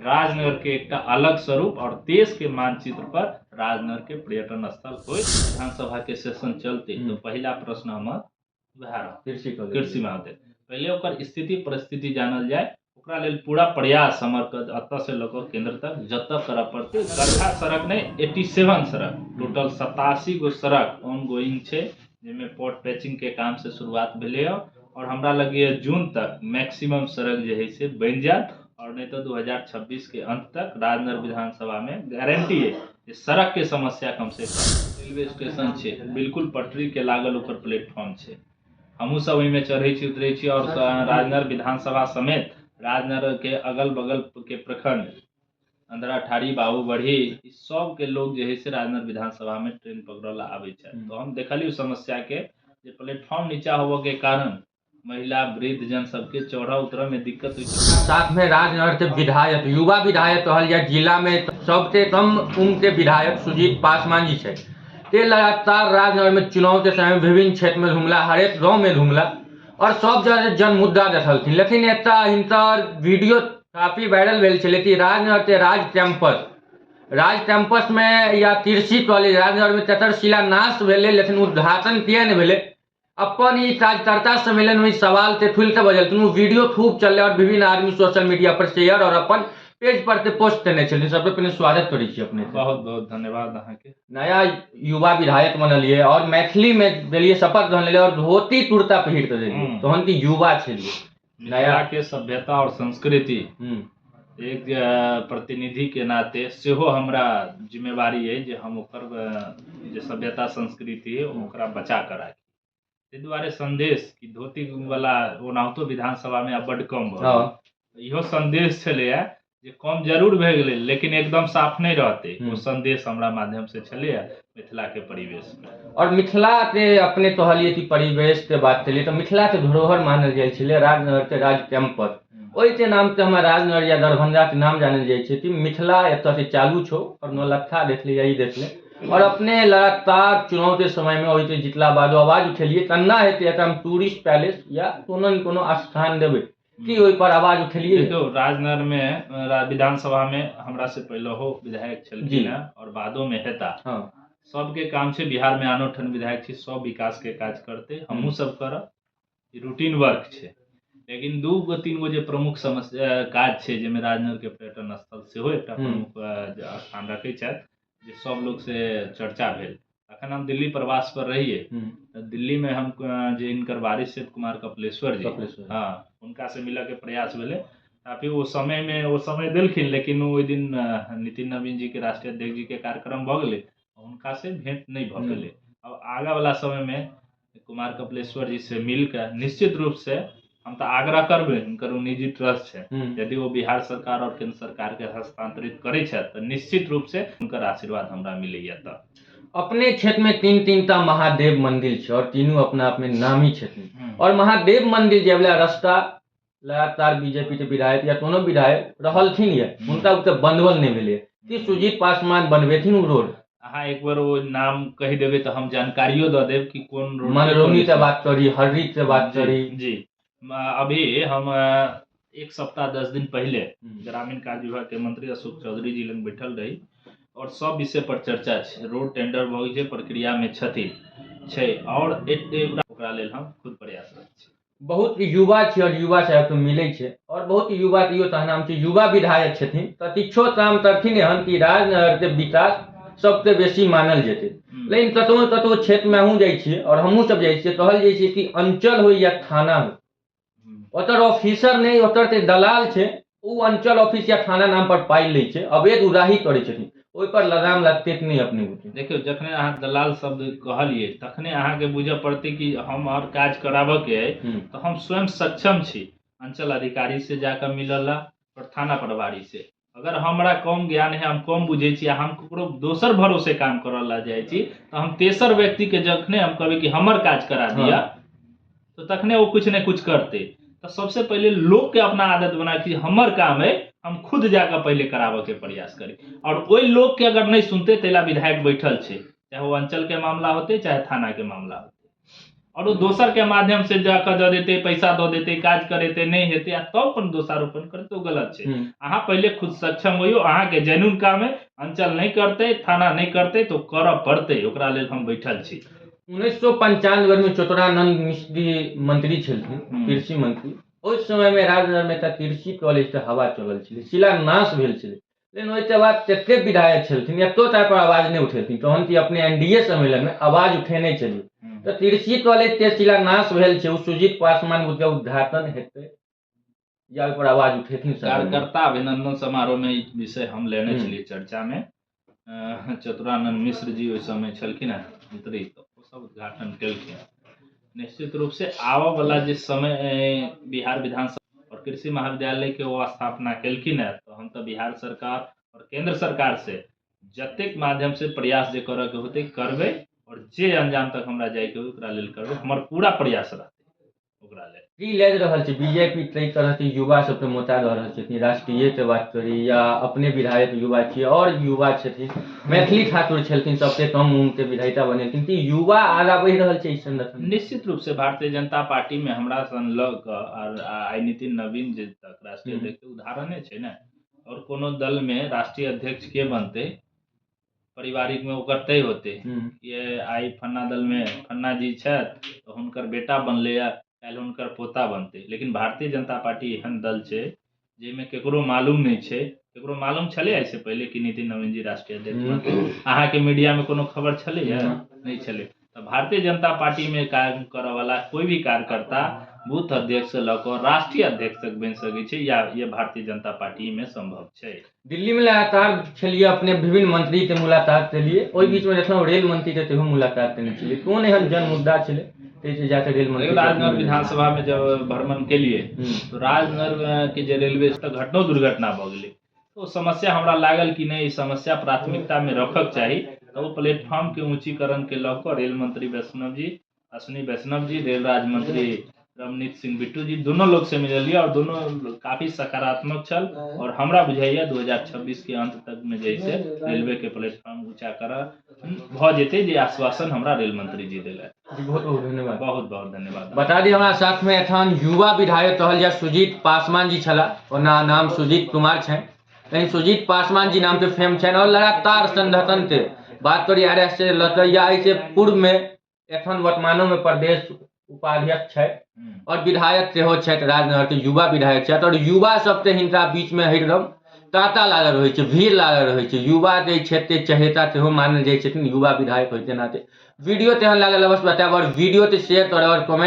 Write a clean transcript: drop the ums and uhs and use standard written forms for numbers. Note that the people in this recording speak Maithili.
राजनगर के एकटा अलग स्वरूप और देश के मानचित्र पर राजनगर के पर्यटन स्थल होय। विधानसभा के सेशन चलते तो पहिला प्रश्न हमर वएह रहत, कृषि कॉलेज, कृषि महाविद्यालय। पहिले ओकर स्थिति परिस्थिति जानल जाय, ओकरा लेल पूरा प्रयास हमर एतऽ से लऽ कऽ केंद्र तक जतऽ करऽ पड़तै। गड्ढा सड़क नहि, 87 सड़क, टोटल 87 गो सड़क ऑन गोइंग छै, जाहिमे पॉट पैचिंग के काम से शुरुआत भेलै हँ और हमरा लगैए जून तक मैक्सिमम सड़क जे है से बनि जायत, और नहि तऽ 2026 के अंत तक राजनगर विधानसभा में गारंटी है जे सड़क के समस्या कम से कम। रेलवे स्टेशन छै, बिल्कुल पटरी के लागल ओकर प्लेटफॉर्म छै, हमहूँ सब ओहिमे चढ़ै छी उतरै छी। और राजनगर विधानसभा समेत राजनगर के अगल बगल के प्रखंड अंधराठाढ़ी, बाबूबढ़ी, ई सब के लोग जे है से राजनगर विधानसभा में ट्रेन पकड़ऽ ला आबै छथि। तो हम देखलियै समस्या के जे प्लेटफॉर्म नीचा होबऽ के कारण महिला वृद्ध जन सबके चढ़ऽ उतरऽ में दिक्कत होइ छै। साथ में राजनगर के विधायक, युवा विधायक कहल जाय, जिला में सबसे कम उम्र के विधायक सुजीत पासवान जी छै, ते लगातार राजनगर में चुनाव के समय विभिन्न क्षेत्र में घुमला, हरेक गांव में घुमला और सब जगह जन मुद्दा देखलखिन। लेकिन एकटा हिनकर वीडियो काफी वायरल भेल छलै कि राजनगर के राज कैंपस, राज कैंपस में या कृषि कॉलेज राजनगर में तकर शिलान्यास भेलै, लेकिन उद्घाटन किया नहि भेलै। अपन ई कार्यकर्ता सम्मेलन में सवाल ते खुल के बजलखिन, ओ वीडियो खूब चललै और विभिन्न आदमी सोशल मीडिया पर शेयर और अपन पेज पर ते पोस्ट केने छलखिन। सबसे पहिने स्वागत करै छी अपने के। बहुत बहुत धन्यवाद अहाँके। नया युवा विधायक बनलियै और मैथिली में देलियै शपथ ग्रहण लेलियै और धोती कुर्ता पहिर के देलियै, तहन कि युवा छलियै। मिथिला के सभ्यता और संस्कृति एक प्रतिनिधि के नाते सेहो हमरा जिम्मेवारी अइ जे हम ओकर जे सभ्यता संस्कृति अइ ओकरा बचा कऽ राखी। ताहि दुआरे संदेश कि धोती वाला ओनाहितो विधानसभा में आब बड्ड कम भऽ गेल। इहो संदेश छलैया जे कम जरूर भए गेलै लेकिन एकदम साफ नहि रहतै, ओ संदेश हमरा माध्यम से छलैया मिथिला के परिवेश में। और मिथिला के अपने कहलियै कि परिवेश के बात केलियै तऽ मिथिला के धरोहर मानल जाइ छलै राजनगर के राज कैंपस, ओहिके नाम से हमरा राजनगर या दरभंगा के नाम जानल जाइ छै कि मिथिला एतऽ से चालू छौ और नौलखा देखले या ई देखले। और अपने लगातार चुनाव के समय में ओहिके जितला बाद आवाज उठेलियै केना हेतै एतऽ हम टूरिस्ट पैलेस या कोनो ने कोनो स्थान देबै, की ओहि पर आवाज उठेलियै? देखियौ, राजनगर में विधानसभा में हमरा से पहिलहो विधायक छलखिन हेँ और बादो में हेता। सबके काम छै, बिहार में आनो ठाम विधायक छै, सब विकास के काज करते, हमहूँ सब करब, ई रूटीन वर्क छै। लेकिन 2 गो 3 गो जे प्रमुख समस्या काज छै जाहिमे राजनगर के पर्यटन स्थल सेहो एकटा प्रमुख स्थान रखै छथि, जे सब लोग से चर्चा भेल। अखन हम दिल्ली प्रवास पर रहिए, तऽ दिल्ली में हम जे हिनकर वारिस छथि कुमार कपिलेश्वर जी, कपिलेश्वर। हाँ, हुनका से मिलऽ के प्रयास भेलै। काफी ओ समय में ओ समय देलखिन, लेकिन ओहि दिन नितिन नवीन जी के राष्ट्रीय अध्यक्ष जी के कार्यक्रम भऽ गेलै, हुनका से भेंट नहि भऽ पेलै। अब आगाँ वाला समय में कुमार कपिलेश्वर जी से मिल के निश्चित रूप से हम तऽ आग्रह करबै, हुनकर ओ निजी ट्रस्ट छै, यदि ओ बिहार सरकार और केंद्र सरकार के हस्तांतरित करै छथि तऽ निश्चित रूप से हुनकर आशीर्वाद हमरा मिलैया। तऽ अपने क्षेत्र में तीन तीन टा महादेव मंदिर छै और तीनू अपना आप में नामी छथिन। और महादेव मंदिर जाय वाला रास्ता लगातार बीजेपी के विधायक या कोनो विधायक रहलखिन ये, हुनका ओते बनबल नहि भेलै। की सुजीत पासवान बनबेथिन ओ रोड? अहाँ एक बार ओ नाम कहि देबै तऽ हम जानकारियो दऽ देब कि कोन रोड। मंगरौनी से बात करी, हर्री से बात करी। जी, अभी हम 1 सप्ताह 10 दिन पहले ग्रामीण कार्य विभाग के मंत्री अशोक चौधरी जी लग बैठल रही और सब विषय पर चर्चा छै। रोड टेंडर भऽ गेल छै, प्रक्रिया में छथिन छै और ओकरा लेल हम खुद प्रयासरत छी। बहुत युवा छै और युवा साहब के मिलै छै और बहुत युवा के इहो कहनाम छै युवा विधायक छथिन तऽ किछो काम करथिन एहन कि राजनगर के विकास सबसे बेसी मानल जेतै। लेकिन कतहु कतहु क्षेत्र में अहूँ जाइ छियै और हमहूँ सब जाइ छियै, कहल जाइ छै कि अंचल होइ या थाना होइ, ओतर ऑफिसर नहि, ओतर ते दलाल छै, ओ अंचल ऑफिस या थाना नाम पर पाइ लै छै, अवैध उगाही करै छथिन, ओहि पर लगाम लगतै कि नहि अपने बुते? देखियौ, जखने अहाँ दलाल शब्द कहलियै तखने अहाँके बुझऽ पड़तै कि हम आओर काज कराबऽके अइ तऽ हम स्वयं सक्षम छी अंचल अधिकारी से जाकऽ मिलऽ ला और थाना प्रभारी से। अगर हमरा कम ज्ञान है, हम कम बुझै छी आ हम ककरो दोसर भरोसे काम करऽ ला जाइ छी तऽ हम तेसर व्यक्तिके जखने हम कहबै कि हमर काज करा दिअ तऽ तखने ओ किछु ने किछु करतै। तऽ सबसे पहिले लोकके अपना आदत बना कि हमर काम है, हम खुद जाकऽ पहिले कराबऽके प्रयास करी। आओर ओहि लोकके अगर नहि सुनतै ताहि ला विधायक बैठल छै, चाहे ओ अंचलके मामला होतै चाहे थानाके मामला होतै। आओर ओ दोसर के माध्यम से जाकऽ दऽ देतै, पैसा दऽ देतै, काज करेतै, नहि हेतै आ तब अपन दोषारोपण करतै, ओ गलत छै। अहाँ पहिले खुद सक्षम होइयौ, अहाँके जेन्युइन काम है, अंचल नहि करतै, थाना नहि करतै, तऽ ओ करऽ पड़तै, ओकरा लेल हम बैठल छी। 1995 में चतुरानंद मिश्री मंत्री छलखिन, कृषि मंत्री। ओहि समय में राजनगर में एकटा कृषि कॉलेज के हवा चलल छलै, शिलान्यास भेल छलै, लेकिन ओहिके बाद जते विधायक छलखिन एतो टा पर आवाज नहि उठेलखिन। तहन कि अपने एन डी ए सम्मेलन में आवाज उठेने छलियै। तऽ कृषि कॉलेज के शिलान्यास भेल छै, ओ सुजीत पासवान के उद्घाटन हेतै या ओहि पर आवाज उठेथिन सदन में? कार्यकर्ता अभिनंदन समारोह में ई विषय हम लेने छलियै चर्चा में। चतुरानंद मिश्र जी ओहि समय छलखिन हेँ मंत्री, तऽ ओ सब उद्घाटन केलखिन। निश्चित रूप से आबऽ वाला जे समय बिहार विधानसभा और कृषि महाविद्यालय के ओ स्थापना केलखिन हेँ, तऽ हम तऽ बिहार सरकार और केंद्र सरकार से जतेक माध्यम से प्रयास जे करऽ के होतै करबै, और जे अंजाम तक हमरा जाइके होय ओकरा लेल करबै, हमर पूरा प्रयास रहतै ओकरा लेल। की लागि रहल छै, बीजेपी ताहि तरहके युवा सबके मौका दऽ रहल छथिन, राष्ट्रीयके बात करी या अपने विधायक युवा छियै और युवा छथिन, मैथिली ठाकुर छलखिन सबसे कम उम्रके विधायिका बनेलखिन, तऽ युवा आगाँ बढ़ि रहल छै ई संगठन? निश्चित रूप से भारतीय जनता पार्टी में हमरा सन लऽ कऽ आर आइ नितिन नवीन जे तक राष्ट्रीय अध्यक्ष उदाहरणे छै ने, और कोनो दल में राष्ट्रीय अध्यक्ष के बनतै पारिवारिक में ओकर तय होते। ये आइ फन्ना दल में फन्ना जी छथि तऽ हुनकर बेटा बनलै या काल्हि हुनकर पोता बनतै, लेकिन भारतीय जनता पार्टी एहन दल छै जाहिमे केकरो मालूम नहि छै। केकरो मालूम छलै एहिसँ पहिले कि नितिन नवीन जी राष्ट्रीय अध्यक्ष बनतै? अहाँके मीडियामे कोनो खबर छलैया? नहि छलै। तऽ भारतीय जनता पार्टीमे कार्य करऽवला कोइ भी कार्यकर्ता बूथ अध्यक्ष से लऽ कऽ राष्ट्रीय अध्यक्ष तक बनि सकै छै, या ये भारतीय जनता पार्टीमे सम्भव छै। दिल्लीमे लगातार छलियै अपने, विभिन्न मंत्रीके मुलाकात केलियै, ओहि बीचमे देखलहुँ रेल मंत्रीके सेहो मुलाकात केने छलियै, कोन एहन जन मुद्दा छलै ताहिसँ जाके रेल मंत्री? राजनगर विधानसभा में जब भ्रमण केलिए तो राजनगर के जे रेलवे तऽ घटनो दुर्घटना भऽ गेलै, ओ समस्या हमरा लागल कि नहि, ई समस्या प्राथमिकतामे रखक चाही। तऽ ओ प्लेटफॉर्मके ऊँचीकरणके लऽ कऽ रेल मंत्री वैष्णव जी, अश्विनी वैष्णव जी, रेल राज्य मंत्री रमनीत सिंह बिट्टू जी, दोनों लोग से मिललियै और दोनों काफी सकारात्मक छल, और हमरा बुझाइया 2026 के अंत तक में जैसे रेलवे के प्लेटफॉर्म ऊंचा कर भऽ जेतै, जे आश्वासन हमरा रेल मंत्री जी देलथि। जी, बहुत बहुत धन्यवाद। बहुत बहुत धन्यवाद। बता दी, हमरा साथ में एखन युवा विधायक कहल जाय सुजीत पासवान जी छलाह, ओना नाम सुजीत कुमार छनि, लेकिन सुजीत पासवान जी नाम के फेम छनि और लगातार संगठन के बात करी आर एस से लऽ कऽ या एहिसँ पूर्व में एखन वर्तमानो में प्रदेश उपाध्यक्ष छथि और विधायक सेहो छथि, राजनगर के युवा विधायक छथि, और युवा सबके हिनका बीच में हरदम तांता लागल रहै छै, भीड़ लागल रहै छै। युवा जे क्षेत्र के चहेता सेहो मानल जाइ छथिन युवा विधायक होइके नाते। वीडियो तेहन लागल अवश्य बतायब और वीडियो के शेयर करब और कमेंट।